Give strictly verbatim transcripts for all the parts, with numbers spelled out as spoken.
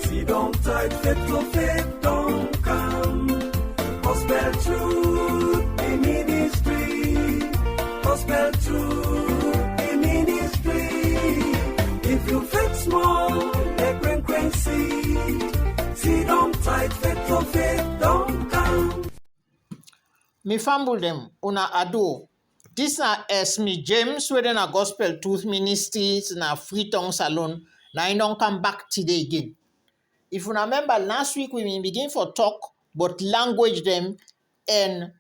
Sidon tight, faith to faith don come. Gospel truth, the ministry. Gospel truth, the ministry. If you faith small, make rain, rain see. Sidon tight, faith to faith don come. Mi fambul dem, una adu o. Dis na Esme James, wey dey na Gospel Truth Ministries, na Freetown Salon, na im don come back today again. If una remember, last week we bin begin for talk about language dem and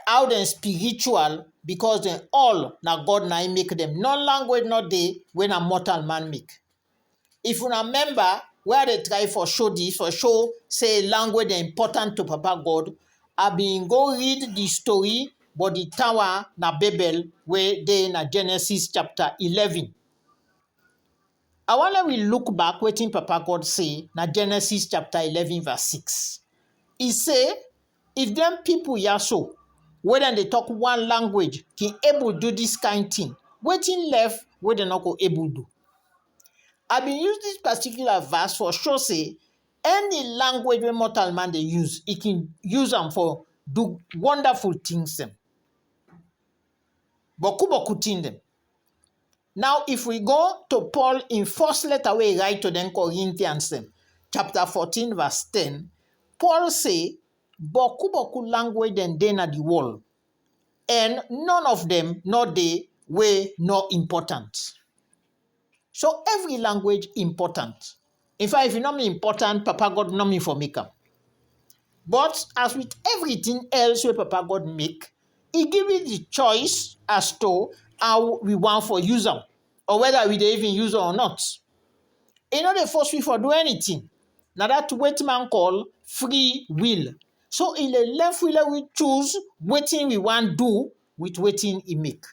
how dem spiritual, because dem all na God na im make dem. No language no dey wey na mortal man make. If una remember, wey I dey try for show dis, for show say language dey important to Papa God, I bin go read di story about di tower na Babel wey dey na Genesis chapter eleven. I wan let we look back wetin Papa God say na Genesis chapter eleven verse six. E say, if dem pipul ya so, wey dem dey talk one language, kin able do dis kain tin, wetin lɛf wey dem nɔ go able do? I bin use dis particular verse for show sey any language wey mortal man dey use, e kin use am for do wonderful tins dem, boku boku tin dem. Now, if we go to Paul in first letter wey e write to dem Corinthians dem, chapter fourteen verse ten, Paul say, boku boku language dem dey na di world, and none of dem no dey wey no important. So every language important. In fact, if e no mean important, Papa God no mean for make am. But as with everything else wey Papa God make, e give we the choice as to how we want for use am, or whether we dey even use am or not. E no dey force we for do anything. Na that wetin man call free will. So e dey left we, let we choose wetin we wan do with wetin e make.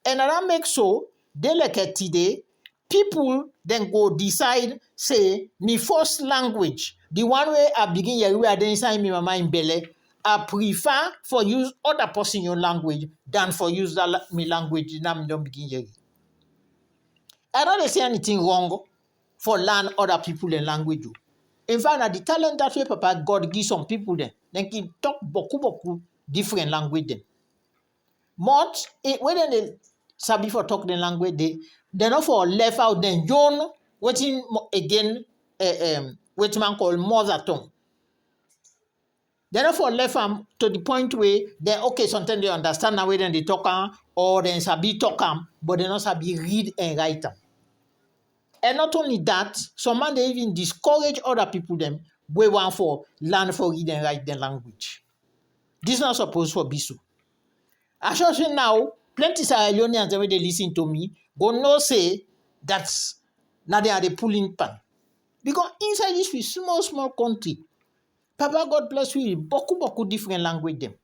And na that make so, dey like today, people dem go decide say mi first language, the one wey I begin yeri wey I dey inside mi mama in belle, I prefer for use other person your language than for use that la-, mi language na mi don begin yeri. I no dey see anything wrong for learn other people dem language o. In fact, na the talent that wey Papa God give some people dem, dem can talk boku boku different language dem. But eh, when dem dey sabi for talk dem language, dey dem no for left out dem own wetin mo-, again, eh, um, wetin man call mother tongue. Dem no for left am to the point wey dem, okay, sometimes dem understand na wey dem dey talk am or dem sabi talk am, but dem no sabi read and write am. And not only that, some man dey even discourage other people dem wey wan for learn for read and write dem language. Dis no suppose for be so. I sure say now plenty Sierra Leoneans dem wey dey listen to me go know say that na dem I dey pull in pan. Because inside this we small small country, Papa God bless we with boku boku different language dem.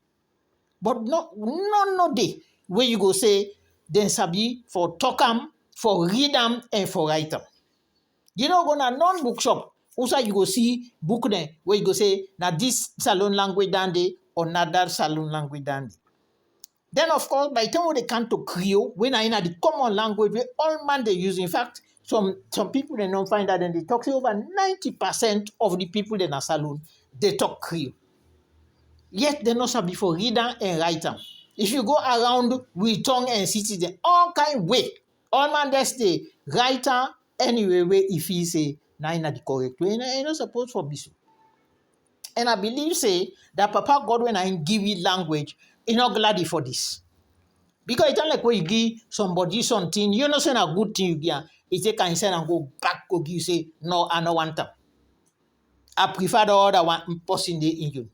But no, no, no dey wey you go say dem sabi for talk am, for read am, and for write am. You no go na non bookshop, usa you go see book dem wey you go say na this Salon language dan dey or na that Salon language dan dey. Then of course, by the time wey dey come to Creole, wey na in na the common language wey all man dey use, in fact, some some people dem don find out dem dey talk say over ninety percent of the people dem na Salon dey talk Creole. Yet dem no sabi for read am and write am. If you go around we tongue and city dem, all kind way, all man just dey write am anyway wey e feel say na in na the correct way. And e no suppose for be so. And I believe say that Papa God wey na him give we language, e no glad for this. Because e turn like when you give somebody something, you know say na good thing you give am, e take am send am go back go give you say, no, I no want am. I prefer the other one person dey in you.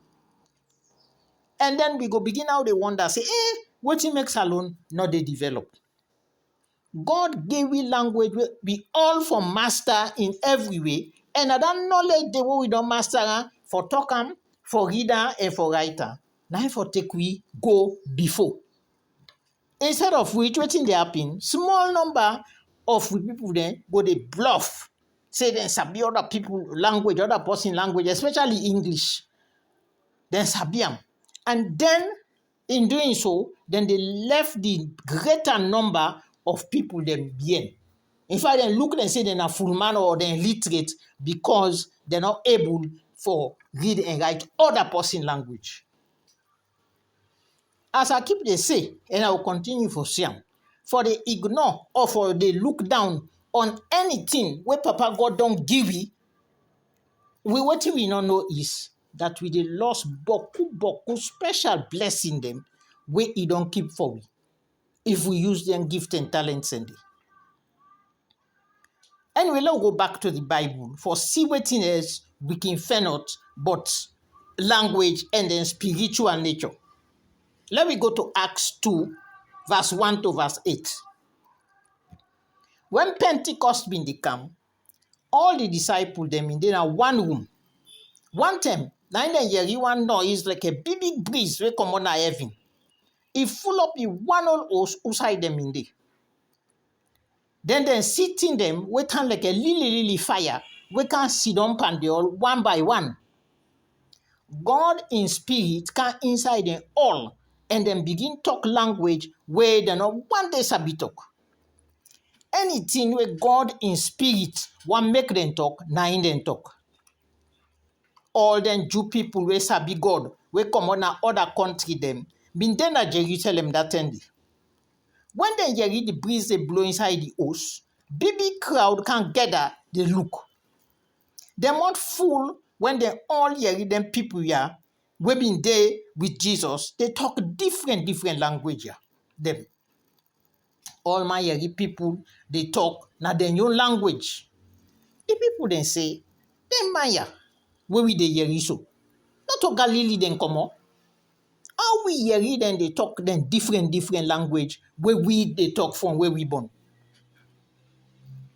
And then we go begin now dey wonder say, eh, wetin make Salon no dey develop? God give we language wey we all for master in every way, and na that knowledge dey wey we don master am for talk am, for read am, and for write am, na im for take we go before. Instead of which, wetin dey happen? Small number of we people dem go dey bluff say dem sabi other people language, other person language, especially English. Dem sabi am, and then in doing so, dem dey left the greater number of people dem behind. In fact, dem look dem say dem na full man or dem literate because dem no able for read and write other person language. As I keep dey say, and I will continue for say am, for dey ignore or for dey look down on anything wey Papa God don give we, we wetin we no know is that we dey lost boku boku special blessing dem wey e don keep for we if we use dem gift and talents dem dey. Anyway, let we go back to the Bible for see wetin else we can find out but language and then spiritual nature. Let we go to Acts two, verse one to verse eight. When Pentecost bin dey come, all the disciple dem bin dey na one room. One time, na im dem yɛri one noise like a big big breeze wey comot na heaven. E full up the one whole house usay dem bin dey. Den dem si tin dem we tan lɛkɛ lili lili faya we kam sidɔm pan dɛn ɔl wan bay wan. Gɔd in Spirit kam insay dɛn ɔl ɛn dɛn bigin tɔk langwej we dɛn nɔ wande sabi tɔk. Ɛni tin we Gɔd in Spirit want mek dɛn tɔk, na in dɛn tɔk. Ɔl dɛn Ju pipul we sabi Gɔd we kɔmɔt na ɔda kɔntri dɛn bin de na Jerusɛlɛm da tɛm de. Wɛn dɛn yɛri di briz de blo insay di os, big big krawd kam gɛda de luk. Dɛn mɔt ful wɛn dɛn ɔl yɛri dɛn pipul ya we bin de wit Jizɔs de tɔk difrɛn difrɛn langwej ya dɛn. Ɔlman yɛri pipul de tɔk na dɛn yon langwej. Di pipul dɛn se, dɛn man ya we wi de yɛri so, nɔto Galili dɛn kɔmɔt? Aw wi yɛri dɛn de tɔk dɛn difrɛn difrɛn langwej we wi de tɔk frɔm we wi bɔn?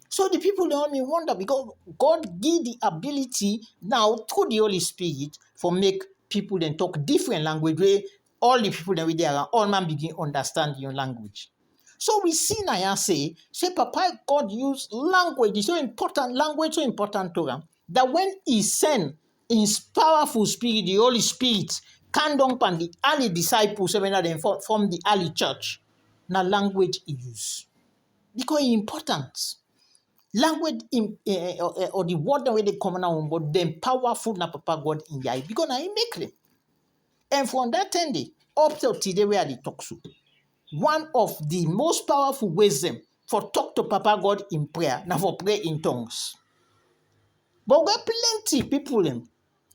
So di pipul dɛn wan bin wonda bikɔs Gɔd gi di abiliti naw tru di Oli Spirit fɔ mek pipul dɛn tɔk difrɛn langwej we ɔl di pipul dɛn we de arawnd, ɔlman bigin ɔndastand yon langwej. So wi si naya se, se Papa Gɔd yus langwej, di so impɔtant langwej so impɔtant to am, dat wɛn i sɛn in pawaful Spirit, di Oli Spirit, kam dɔng pan di ali disaypul sɛm we na dɛn fɔ-, fɔm di ali chɔch, na langwej i yus. Bikɔs i impɔtant. Langwej in, eh, eh, ɔ, eh, ɔ di wɔd dɛn we de kɔmɔt na wi bɔn dɛn pawaful na Papa Gɔd in yay, bikɔs na in mek dɛn. Ɛn frɔm da tɛm de, ɔp to tide we a de tɔk so, wan ɔf di mos pawaful ways dɛn fɔ tɔk to Papa Gɔd in preya na fɔ pre in tongues. Bɔt wi gɛt plɛnti pipul dɛn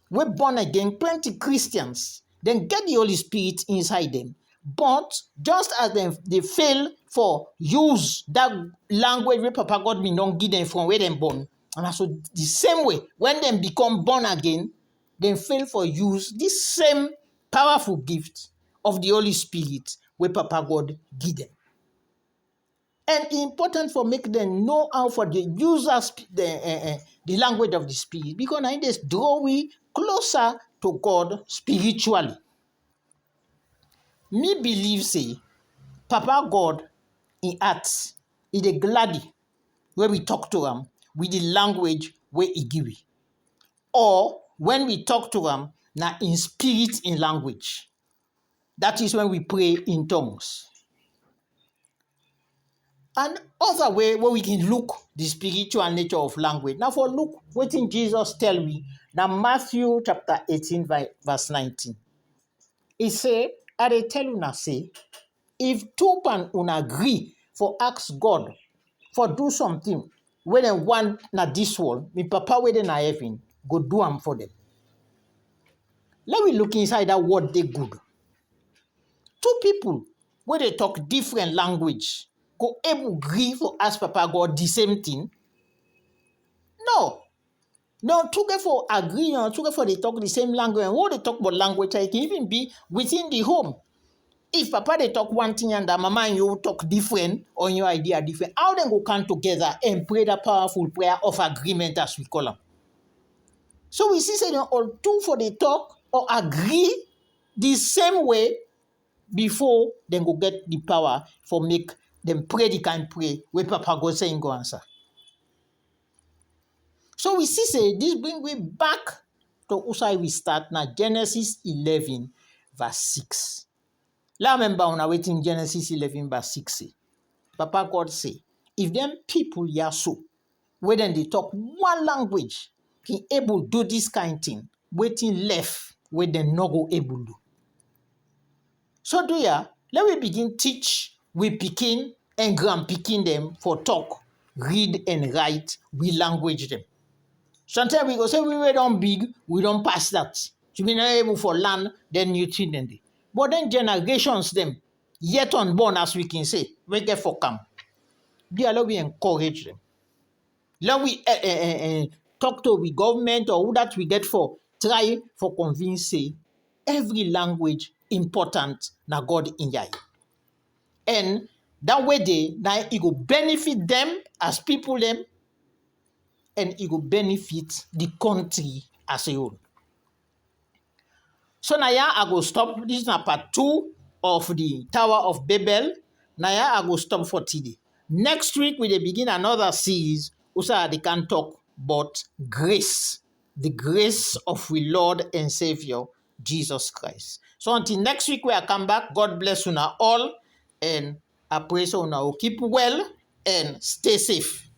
we bɔn agen, plɛnti Kristians, dɛn gɛt di Oli Spirit insay dɛn, bɔt jɔs as dɛn de fel fɔ yus da langwej we Papa Gɔd bin dɔn gi dɛn frɔm we dɛn bɔn, na so di sem we, wɛn dɛn bikɔm bɔn agen, dɛn fel fɔ yus dis sem pawaful gift ɔf di Oli Spirit we Papa Gɔd gi dɛn. Ɛn i impɔtant fɔ mek dɛn no aw fɔ de yus da sp-, dɛn, eh, eh, di langwej ɔf di Spirit, bikɔs na in de dro wi klosa to Gɔd spirityali. Mi biliv se Papa Gɔd in at, i de gladi we wi tɔk to am wit di langwej we i gi wi, ɔ wɛn wi tɔk to am na in spirit in langwej. Dat is wɛn wi pre in tongues. An ɔda we we wi kin luk di spirityal necha ɔf langwej na fɔ luk wetin Jizɔs tɛl wi na Matthew chapta eighteen, vi-, vas nineteen. I se, a de tɛl una se, if tu pan una gri fɔ aks Gɔd fɔ du sɔntin we dɛn want na dis wɔl, mi Papa we de na ɛvin go du am fɔ dɛn. Lɛ wi luk insay da wɔd de gud. Tu pipul we de tɔk difrɛn langwej go ebul gri fɔ aks Papa Gɔd di sem tin? Nɔ. Nɔ, tu gɛt fɔ agri, nɔ, tu gɛt fɔ de tɔk di sem langwej. Who de tɔk bɔt langwej, i kin ivin bi witin di hom. If papa de tɔk wan tin and da mama and yu tɔk difrɛn, or yu idea difrɛn, aw dɛn go kam togɛda ɛn pre da pawaful preya ɔf agrimɛnt, as wi kɔl am? So wi si se dɛn ɔl tu fɔ de tɔk or agri di sem we bifo dɛn go gɛt di pawa fɔ mek dɛn pre di kayn pre we Papa Gɔd sɛn go ansa. So wi si se dis bring wi bak to usay wi stat, na Jɛnɛsis ilɛvin, vas six. Lɛ a mɛmba una wetin Jɛnɛsis ilɛvin, vas six se. Papa Gɔd se, If dɛn pipul ya so, we dɛn de tɔk wan language, kin ebul du dis kain tin, wetin lɛf we dɛn nɔ go ebul du? So du ya, lɛ wi bigin tich wi pikin ɛn granpikin dɛn fɔ tɔk, rid ɛn rayt wi language dɛn. Sɔntɛm wi go se wi we dɔn big, wi dɔn pas dat, so wi nɔ ebul fɔ lan dɛn nyun tin dɛn de. Bɔt dɛn jɛnareshons dɛn yɛt ɔnbɔn, as wi kin se, we gɛt fɔ kam, du ya, lɛ wi ɛnkɔrej dɛn. Lɛ wi tɔk to wi gɔvmɛnt ɔ udat wi gɛt fɔ tray fɔ kɔnvins se ɛvri language impɔtant na Gɔd in yay. Ɛn da we de na i go bɛnifit dɛn as pipul dɛn, ɛn i go bɛnifit di kɔntri as a whole. So na ya a go stɔp. Dis na part two of di Tower of Babel. Na ya a go stɔp fɔ tide. Nɛks wik wi de bigin anɔda series usay a de kam tɔk bɔt grace, di grace of wi Lord ɛn Savior, Jesus Christ. So until nɛks wik we a kam bak, Gɔd blɛs una ɔl, ɛn a pre se una go kip wɛl ɛn stay safe.